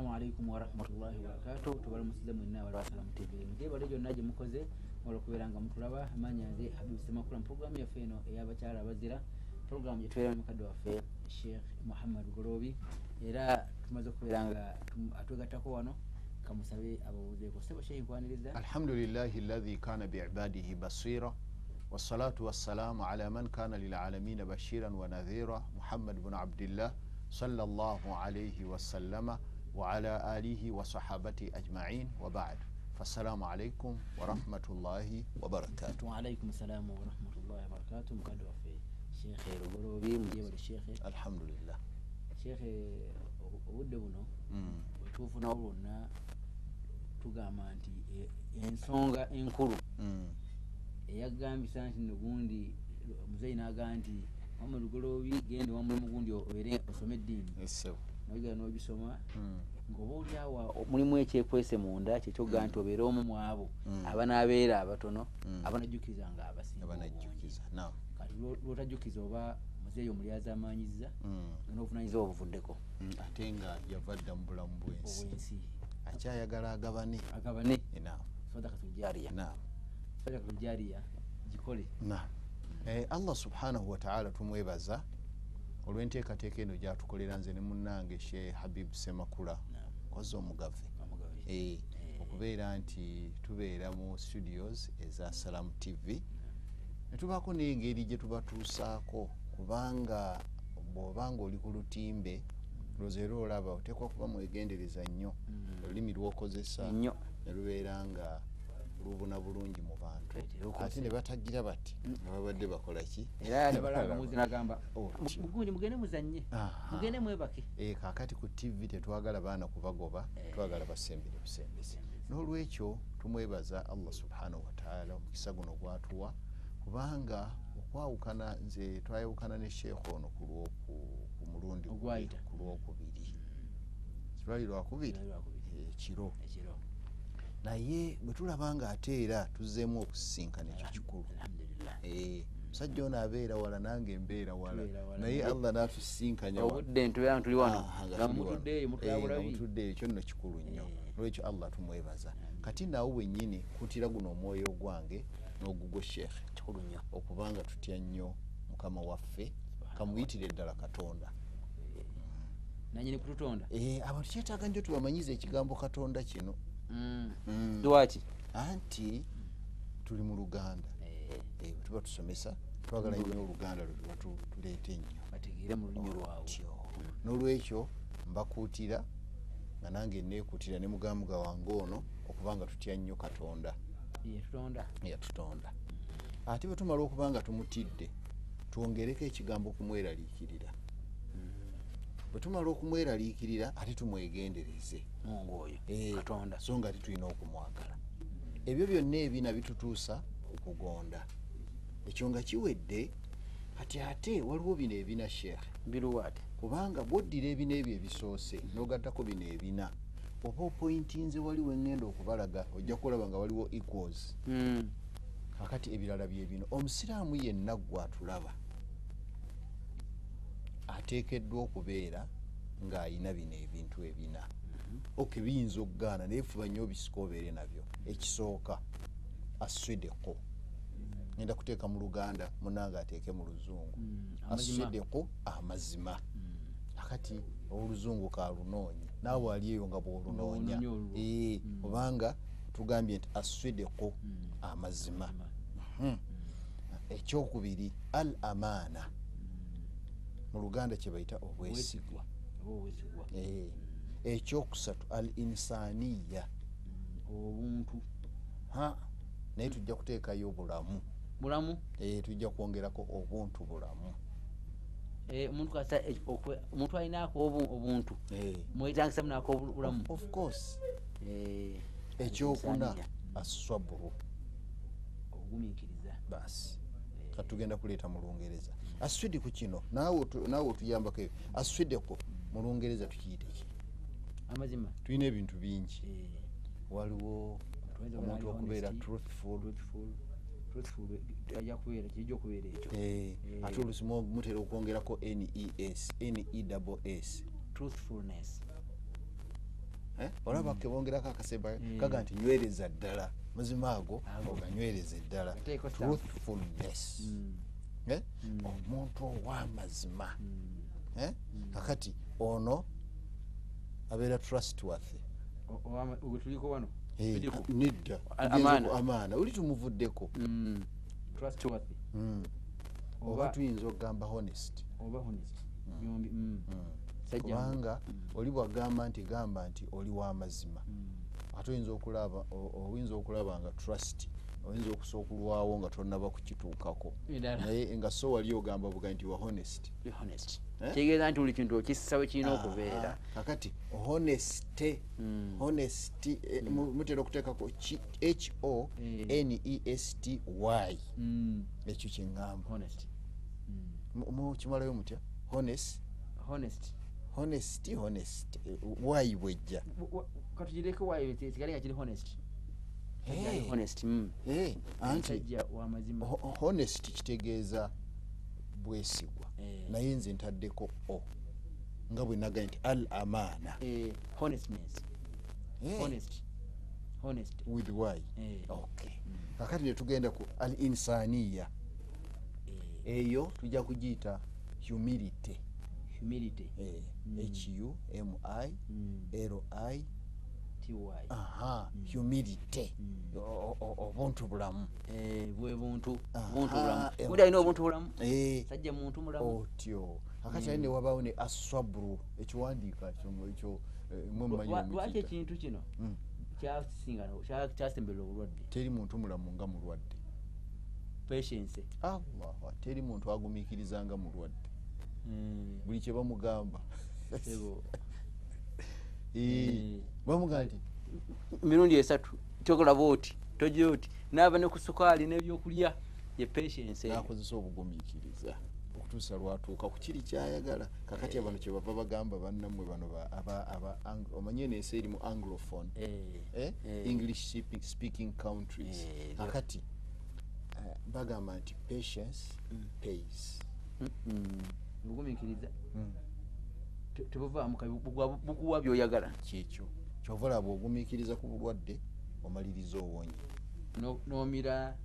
Assalamu alaikum warahmatullahi wabarakatuh. Tubalamusiza mwenna abali Salamu TV. Mujebale gyonna gye mukoze olwokubeera nga mutulaba. Amanya nze Habib Ssemakula mu puroguramu yaffe eno ey'abakyala abazira, puroguramu gye tubeera mukadde waffe Sheikh Muhammad Lugoloobi, era tumaze okubeera nga atwegattako wano, kamusabe ababuuzeeko. Ssebo Sheikh, nkwaniriza. Alhamdulillahi alladhi kana biibadihi basira, wassalatu wassalamu ala man kana lilalamina bashiran wa nadhira, Muhammad bnu Abdillah sallallahu alayhi wasallama wa ala alihi wa sahabati ajmain, wa ba'd. Fassalamu alaikum warahmatullahi wabarakatuh. Wa alaikum salamu warahmatullahi wabarakatuh. Mukadde waffe Sheikh Lugoloobi, mujebale Sheikh. Alhamdulillah. Sheikh, obudde buno bwetufunawo lwonna tugamba nti ensonga enkulu eyagambisa nti nno gundi muzeeyi n'agamba nti Muhammad Lugoloobi genda owa mulimu gundi obeere osome eddiini, nogera n'ogisoma ng'oba oliawo mulimu ekyekwese munda kyekyogamba nti obeere omu mu abo abanaabeera abatono abanajjukiza nga abasinga obungi. Kati lwotajjukiza oba muzeeyi omulyazaamaanyizza nga n'obuvunanyizibwa obuvuddeko, ate nga yava dda mu bulamu bw'ensi, obwensi, akyayagala agabane. Agabane. Sadakatul jariya. Sadakatul jariya gikole. Naam. Allah subhanahu wataala tumwebaza olw'enteekateeka eno gyatukolera nze ne munnange Sheikh Habib Ssemakula kozi omugave, okubeera nti tubeera mu studios eza Salamu TV ne tubaako n'engeri gye tubatuusaako, kubanga bw'obanga oli ku lutimbe lwoza era olaba oteekwa kuba mwegendereza nnyo olulimi lw'okozesa nnyo ne lubeera nga lubuna bulungi mu bantu, ate ne batagira bati nga babadde bakola ki, era nebalanga muzi nagamba mugundi mugende muzanye, mugende mwebake. Kaakati ku TV tetwagala baana kubagoba, twagala basembere busembezi. N'olwekyo tumwebaza Allah subhanahu wataala omukisa guno gwatuwa, kubanga okwawukana nze twayawukana ne Sheikh ono ku mulundi ku lwokubiri, lwali lwakubiri ekiro, naye bwe tulaba nga ate era tuzzeemu okusisinkana ekyo kikulu. Musajja ono abeera wala nange mbeera wala, naye Allah n'atusisinkanya obudde ntubeera tuli wano nga mutuddeeyo mutuddeeyo, ekyo nno kikulu nnyo. Olwekyo Allah tumwebaza. Kati naawe wennyini kutira guno omwoyo gwange n'ogugwo Sheikh, kikulu nnyo okubanga tutya nnyo Mukama waffe, kamuyitire ddala Katonda nanyini kututonda. Abantu kyetaaga nnyo tubamanyize ekigambo Katonda kino. Lwaki? Anti tuli mu Luganda, tuba tusomesa twagala nnyo Oluganda lwe tuba tuleeta ennyo bategeere mu lulimi lwabwe. N'olwekyo mbakuutira nga nange neekuutira ne mugamuga wange ono okubanga tutya nnyo Katonda eyatutonda. Ate bwe tumala okuba nga tumutidde twongereko ekigambo okumweraliikirira. Bwe tumala okumweraliikirira ate tumwegendereze Mungu oyo Katonda, so nga ate tulina okumwagala. Ebyo byonna ebina bitutuusa okugonda. Ekyo nga kiwedde, kati ate waliwo bino ebina Sheikh biruwa ate, kubanga bw'oddira ebina ebyo ebisoose n'ogattako bino ebina oba opointinze wali wengenda okubalaga, ojja kulaba nga waliwo equals. Kakati ebirala bye bino. Omusiraamu yenna gwe atulaba ateekeddwa okubeera ng'ayina bino ebintu ebina. Ok, biyinza okugaana naye fuba nnyo obisika obeere nabyo. Ekisooka aswidiku, ngenda kuteeka mu Luganda munange ateeke mu Luzungu. Aswidiku, amazima. Akati oluzungu kalunoonye naawe ali eyo nga bw'olunoonya, kubanga tugambye nti aswidiku, amazima. Ekyokubiri al amaana, mu Luganda kye bayita obwesigwa. Ekyokusatu al insaniya, obuntu. Naye tujja kuteekayo bulamu. Bulamu? Tujja kwongerako obuntu bulamu. Omuntu alinaako obuntu mwetangisa munaako obulamu. Of course. Ekyokuna aswaburu, obugumiikiriza. Basi katugenda kuleeta mu Lungereza. Aswidiku kino naawe otuyambako ebyo. Aswidiku mu Lungereza tukiyite ki? Amazima. Tulina ebintu bingi. Waliwo omuntu okubeera truthful. Ajja kubeera kijja okubeera ekyo. Ate oluusi mutera okwongerako nes, ness. Truthfulness. Olaba kebongerako akasemba kaga nti nywereza ddala mazima ago oganywereza ddala, truthfulness. Omuntu ow'amazima. Kakati ono abeera trustworthy. Tuliko wano nedda amaana oli tumuvuddeko. Trustworthy oba tuyinza okugamba honest. Oba honest. Kubanga oli bwagamba nti gamba nti oli w'amazima, ate oyinza okulaba nga trust oyinza okusookulwawo nga tonnaba kukituukako, naye nga so wali ogamba buga nti wa honest. Honest kitegeeza nti buli kintu okissa we kirina okubeera. Kakati honesty, honesty mutera okuteekako h o n e s t y, ekyo kyeŋŋamba. Honest mukimalayo mutya? Honest, honest, honesty, honest y bwejja katugireke y sigale nga kiri honest. Honest. Anti honest kitegeeza bwesigwa, naye nze ntaddeko o nga bwe nagambye nti al amaana. Honestness. Honest. Honest with y. Okay. Kakati ne tugenda ku al insaniya, eyo tujja kugiyita humility. Humility. H U M I L I T Y. Humility. Obuntu bulamu. Bwe buntu bulamu. Gundi alina obuntu bulamu. Sajja muntu mulamu. Otyo. Akati ne wabaawo ne aswabru ekiwandiika ekyo mwe mmanyi omukiyita. Lwaki ekintu kino kyasingana kyasembera obulwadde? Teri muntu mulamu nga mulwadde. Patience. Allah, teri muntu agumiikiriza nga mulwadde. Buli kye bamugamba. Bamugamba nti mirundi esatu tokola bwoti tojja oti naaba ne ku sukaali n'ebyokulya ye patience. N'akozesa obugumiikiriza okutuusa lwatuuka ku kiri kyayagala. Kakati abano kye bava bagamba bannammwe bano omanye n'ensi erimu anglophone, English speaking countries. Kakati bagamba nti patience pays. Obugumiikiriza tebuvaamu kabi, bukuwa by'oyagala. Kyekyo kyova olaba ogumiikiriza ku bulwadde omaliriza owonye. N'omira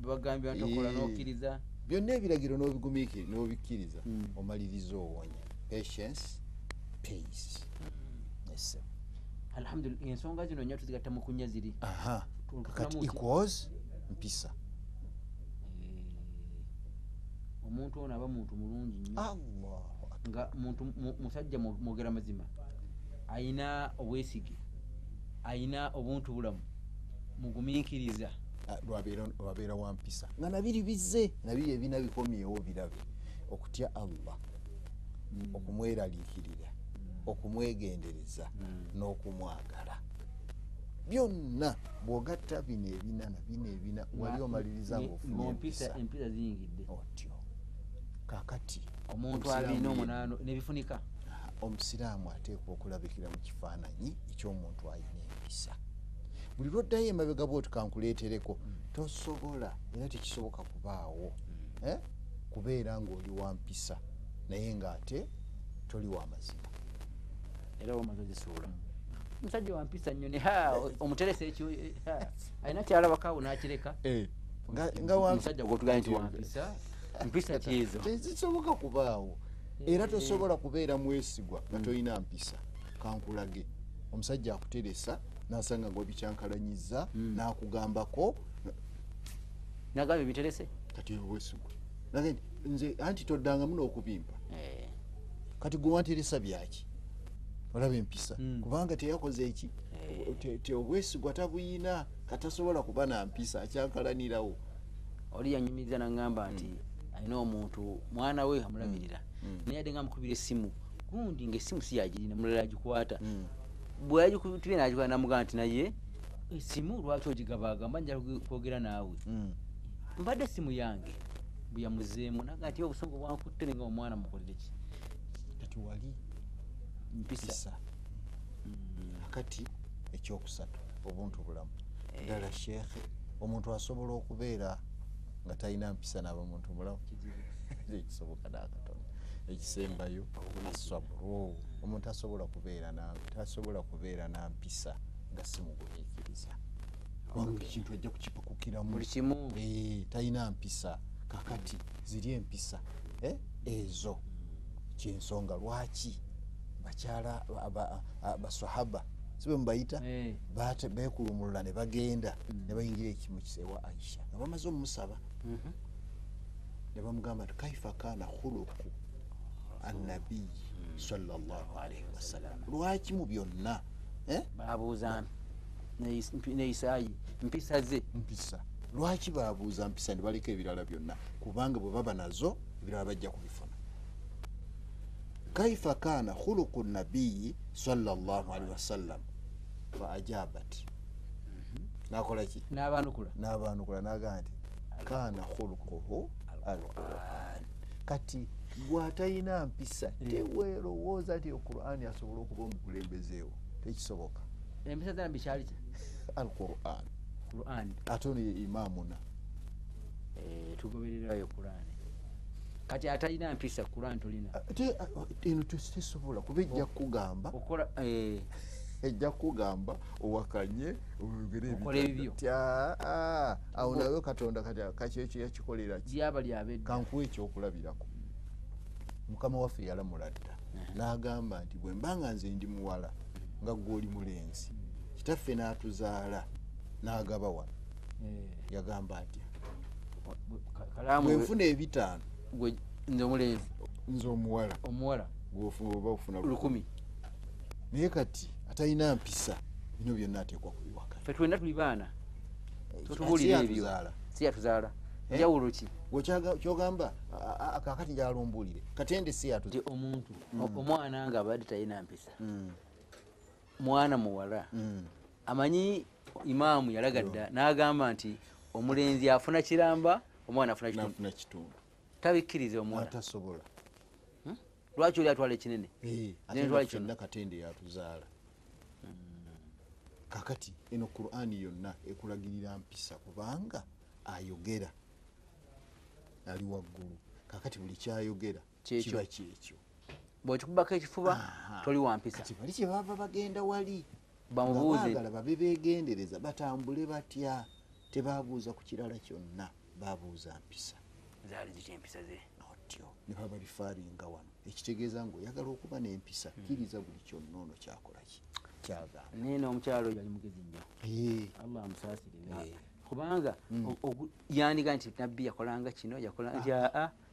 bagambye nti okola n'okkiriza byonna ebiragiro n'obigumiikiriza n'obikkiriza omaliriza owonye. Patience pays. Alhamdulillah, ensonga zino nnya tuzigatta mu kunya ziri. Kakati equals mpisa. Omuntu ono aba muntu mulungi nnyo. Allah. Nga muntu musajja mwogera mazima, ayina obwesige, ayina obuntu bulamu, mugumiikiriza. Lwabeera wa mpisa nga nabiri bizze nabiri ebina bikomyewo birabe. Okutya Allah, okumweraliikirira, okumwegendereza n'okumwagala, byonna bw'ogatta bino ebina na bino ebina wali omaliriza ng'ofunye empisa. Empisa ziyingidde otyo. Kakati omuntu alina omunaano n'ebifunika. Omusiraamu ateekwa okulabikira mu kifaananyi eky'omuntu alina empisa. Buli lw'oddayo emabega bw'oti kankuleetereko, tosobola era tekisoboka kubaawo kubeera ng'oli wa mpisa naye ng'ate toli wa mazima. Era wamaze zisuula. Musajja wa mpisa nnyo ne omuterese ekyo alina kyalabako n'akireka. Nga musajja gw'otugambye nti wa mpisa, mpisa kyezo tezisoboka kubaawo. Era tosobola kubeera mwesigwa nga tolina mpisa. Kankulage omusajja akuteresa n'asanga nga obikyankalanyiza n'akugambako nagambye biterese kati obwesigwa nagende nze anti toddangamu n'okubimpa. Kati gwe wanteresa byaki? Olaba empisa kubanga teyakoze eki obwesigwa tabuyina, katasobola kuba na mpisa akyankalanirawo. Oli yanyumiriza n'aŋŋamba nti alina omuntu mwana we amulabirira, naye adde nga amukubira essimu gundi ng'essimu si yagirina, mulala agikwata. Bwe yagikubira n'agikwata n'amugamba nti naye essimu lwaki ogigaba? Agamba nja kwogera naawe, mbadde essimu yange. Bwe yamuzeemu n'agamba nti obusungu bwankutte nga omwana mukolere ki? Kati wali mpisa. Kakati ekyokusatu obuntu bulamu. Ddala sheekhe, omuntu asobola okubeera nga talina mpisa n'aba muntu mulamu? Kizibu. Tekisoboka n'akatono. Ekisembayo asabru, omuntu asobola kubeera na mpisa nga si mugumiikiriza. Buli kintu ajja kukipakukiramu buli kimu. Talina mpisa. Kakati ziri empisa ezo kyensonga lwaki bakyala basahaba sibe mubayita beekulumulula ne bagenda ne bayingira ekimu kisewa Aisha nga bamaze omusaba ne bamugamba nti kaifa kana khuluqu annabiyi sallallahu alaihi wasallam, lwaki mu byonna babuuza neyisayi mpisa ze mpisa, lwaki babuuza mpisa ne baleka ebirala byonna, kubanga bwe baba nazo ebirala bajja kubifuna. Kaifa kana khuluqu nabiyi sallallahu alaihi wasallam fa ajabat, nakola ki? N'abanukula n'agamba nti kana khuluquhu al-Qur'an. Kati gw'atalina mpisa teweerowooza nti Qur'an asobola okuba omukulembezeewo, tekisoboka. Empisa za Nabbi kyali ki? Al-Qur'an. Qur'an ate ono ye imaamuna, tugobererayo Qur'an. Kati atalina mpisa Qur'an tolina. Eno tesobola kuba ejja kugamba ejja kugamba owakanye oyogere ebibyo. Awo nawe Katonda kati kakyekyo yakikolera ki? Lyaba lyabedda. Kankuwe ekyokulabirako. Mukama waffe yalamula dda n'agamba nti bwe mbanga nze ndi muwala nga ggwe oli mulenzi, kitaffe n'atuzaala n'agaba wano. Yagamba atya? Bwe nfuna 5 nze omulenzi, nze omuwala, oba ofuna 1000. Naye kati atalina mpisa bino byonna ateekwa kubiwakanya. Ffe twena tuli baana, totubuulira ebyo, si yatuzaala. Njawulo ki? Kyogamba kakati njagala ombuulire, Katende si yatuzaala. Omuntu omwana nga abadde talina mpisa, mwana muwala amanyi imaamu yalaga dda n'agamba nti omulenzi afuna kiramba, omwana afuna kitundu. Tabikkiriza omuwala, tasobola. Lwaki oli atwala ekinene? Ate ffenna Katende yatuzaala. Kakati eno Qur'ani yonna ekulagirira mpisa, kubanga ayogera ali waggulu. Kakati buli kyayogera kiba kyekyo. Bw'okikubako ekifuba toli wa mpisa. Kati bali kye bava bagenda wali bamubuuze, baagala babe beegendereza, batambule batya, tebabuuza ku kirala kyonna, babuuza mpisa. Zaali zitya empisa ze? Otyo ne baba rifaaringa wano, ekitegeeza ng'oyagala okuba n'empisa, kkiriza buli kyonna ono kyakola ki kyagamba. Naye n'omukyalo oyo yali mugezi nnyo, Allah amusaasire, kubanga yandiga nti Nabbi yakolanga kino, yakola nti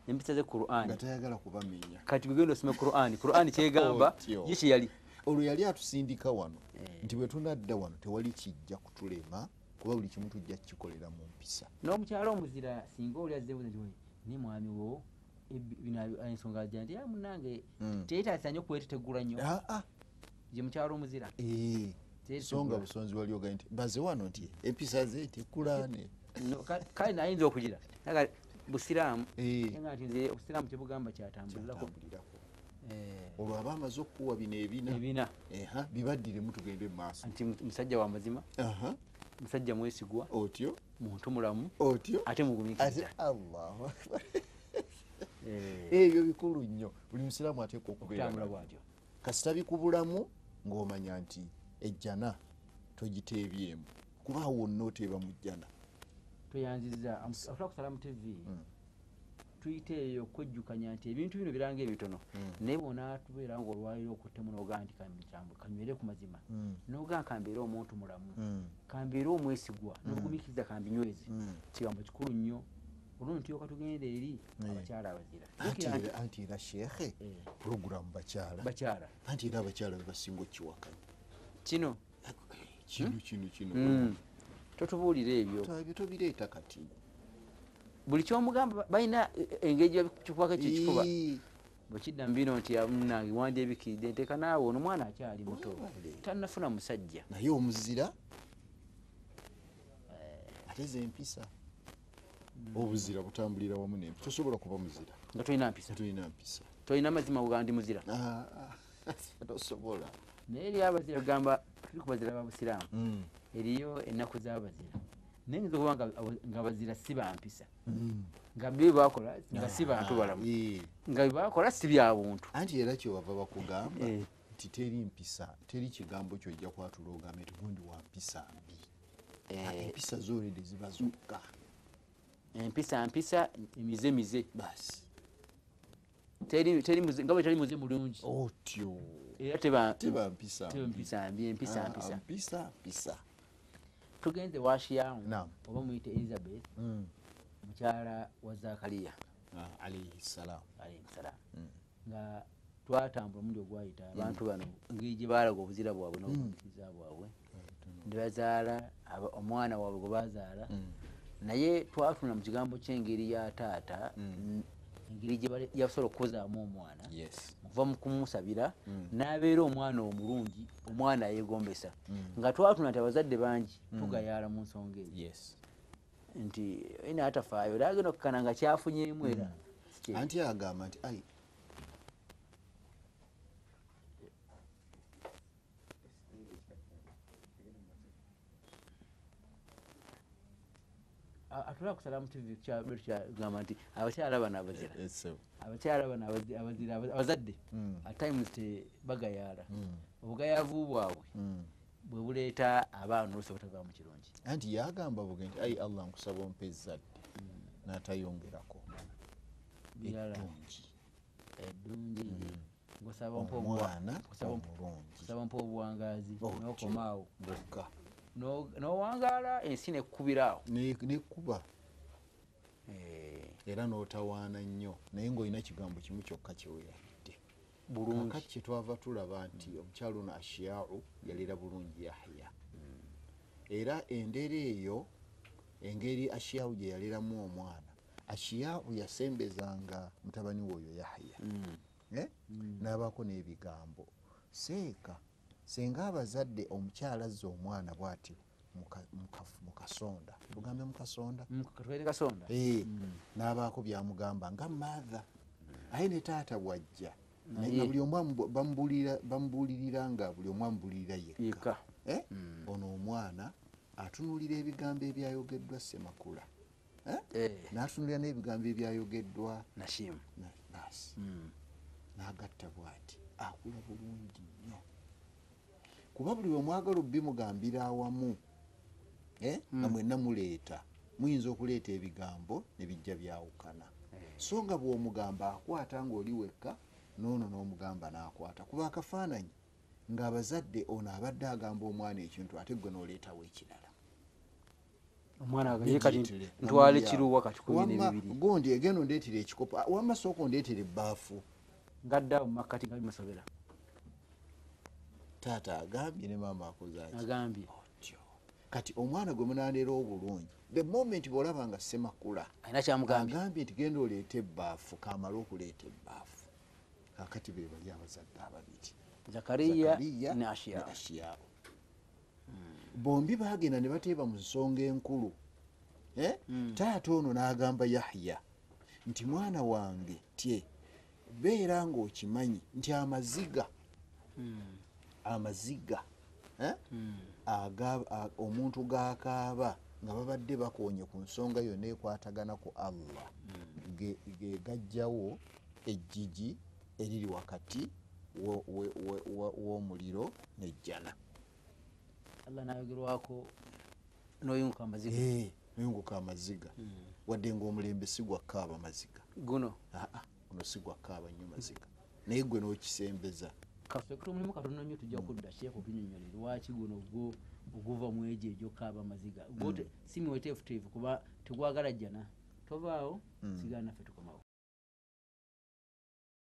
empisa ze Qur'an, nga tayagala kubamenya. Kati bwegenda osome Qur'an, Qur'an kyegamba ye kye yali. Olwo yali atusindika wano nti bwe tunadda wano tewali kijja kutulema, kuba buli kimu tujja kukikolera mu mpisa. N'omukyalo omuzira singa oli azze buuza nti ne mwami wo bino ensonga ajja nti munnange teyeetaasa nnyo kwetetegula nnyo. Ye mukyalo omuzira. Songa busonzi wali ogaye nti baze wano nti empisa ze tekulaane. Kale nayinza okugira busiraamu, nga nti nze obusiraamu tebugamba kyatambulirako. Olwo aba amaze okukuwa bino ebina bibaddiremu tugende mu maaso. Nti musajja wa mazima, musajja mwesigwa, otyo muntu mulamu, otyo ate mugumiikiriza. Allahu akbar. Ebyo bikulu nnyo, buli musiraamu ateekwa okubeera bw'atyo. Kasita bikubulamu ng'omanya nti ejjana togiteebyemu, kuba wonna oteeba mu jjana. Tweyanzizza Aflac Salaam TV. Tuyite eyo okwejjukanya nti ebintu bino biranga ebitono, naye bw'onaatubeera ng'olwaliro okuttemu n'ogaa nti kanywere ku mazima, n'ogaa kambeere omuntu mulamu, kambeere omwesigwa, n'obugumiikiriza kambinyweze, kigambo kikulu nnyo. Olwo ntyoka tugenda eri abakyala abazira. Anti era sheekhe puroguramu bakyala, anti era abakyala be basinga okkiwakanya kino kino totubuulira ebyo, tobireeta kati. Buli kyomugamba balina engeri kikubako ekyo ekifuba, bwekidda mu bino nti munange wandyebikiridde nteeka naawe ono omwana akyali muto tannafuna musajja, naye omuzira ate ze empisa. Obuzira butambulira wamu n'empisa, tosobola kuba muzira nga tolina mpisa. Tolina mazima oga ndi muzira, tosobola. Naye eri abazira gamba tuli ku bazira ba busiraamu, eriyo ennaku z'abazira. Naye nyinza okuba nga bazira si bampisa, nga bye bakola nga si bantu balamu, nga bye bakola si bya buntu. Anti era kyewava bakugamba nti teri mpisa, teri kigambo kyojja kwatula ogambe nti gundi wa mpisa mbi. Empisa zolede ziba zokka. Empisa mpisa, emize mize. Basi. Teri muze, nga bwe teri muze mulungi. Otyo. Era teba mpisa. Teba mpisa mbi, empisa mpisa. Mpisa mpisa. Tugenze washiyamu oba muyite Elizabeth, mukyala wa Zakariya alayhi salam. Alayhi salam. Nga twatambula omulundi ogwayita abantu bano engeri gye baalaga obuzira bwabwe n'obukkiriza bwabwe, ne bazaala omwana waabwe gwe bazaala. Naye twatuna mu kigambo ky'engeri ya taata, engeri gye yasobola okukuzaamu omwana, okuva mu kumusabira n'abeera omwana omulungi, omwana yeegombesa. Nga twatuna nti abazadde bangi tugayaala mu nsonga eyo. Nti ina atafaayo era agenda okukkana nga kyafunyeemu era. Anti agamba nti ai atula ku Salaam TV kyagamba nti abakyala bano abazira. Abakyala bano abazira, abazadde at times tebagayaala. Obugayaavu bwabwe bwe buleeta abaana oluusi obutava mu kirungi. Anti yagamba buge nti ai Allah nkusaba ompe ezzadde n'atayongerako eddungi. Eddungi. Nkusaba omwana omulungi. Nkusaba mpe obuwangaazi n'okomaawo. Bwokka. N'owangaala ensi nekkubiraawo. Nekkuba. Era n'otawaana nnyo naye ng'olina kigambo kimu kyokka kye weerabidde. Bulungi. Kaakati kye twava tulaba nti omukyala ono Ashiyau yalera bulungi Yahya. Era endera eyo engeri Ashiyau gye yaleramu omwana, Ashiyau yasembezanga mutabani we oyo Yahya. N'abaako n'ebigambo. Seeka senga abazadde omukyala azza omwana bw'ati mukasonda, tugambe mukasonda, kasonda, n'abaako byamugamba nga mother, aye ne taata bw'ajja nga buli omu bamubuulirira nga buli omu amubulirira yekka. Ono omwana atunuulira ebigambo ebyayogeddwa Ssemakula, n'atunuulira n'ebigambo ebyayogeddwa Nashimu, basi n'agatta bw'ati akula bulungi nnyo. Kuba buli omwagala obimugambira awamu, nga mwenna muleeta, muyinza okuleeta ebigambo ne bijja byawukana. So nga bw'omugamba akwata ng'oli wekka, n'ono n'omugamba n'akwata. Kuba akafaananyi ng'abazadde ono abadde agamba omwana ekintu ate gwe n'oleetawo ekirala. Omwana agambye kati ntwale kiruwa kati 12. Gundi egenda ondeetera ekikopo, wamma sooka ondeetera ebbaafu. Ngadde awo mu makkati nga bimusobera. Taata agambye ne maama akoze ati? Agambye. Otyo. Kati omwana gwe munaanera obulungi, the moment bw'olaba nga Ssemakula alina kyamugambye, agambye nti genda oleete ebbaafu, kamale okuleeta ebbaafu. Kaakati be bali abazadde ababiri, Zakariya ne Ashiyau. Bombi baagenda ne bateeba mu nsonga enkulu. Taata ono n'agamba Yahya nti mwana wange tye beera ng'okimanyi nti amaziga amaziga omuntu g'akaaba nga babadde bakoonye ku nsonga yonna ekwatagana ku Allah, ge gajjawo ejjiji eriri wakati w'omuliro n'ejjana. Allah n'ayogerwako n'oyunguka amaziga. N'oyunguka amaziga. Wadde ng'omulembe si gwa kkaaba maziga. Guno? Guno si gwa kkaaba nnyo maziga. Naye gwe n'okisembeza. Kasooke omulimu katono nnyo tujja kudda Sheikh otunyonnyole lwaki guno gwo oguva mu egyo egy'okukaaba amaziga. Gwo si miweteefuteefu kuba tegwagala jjana. Tovaawo, sigala naffe tukomawo.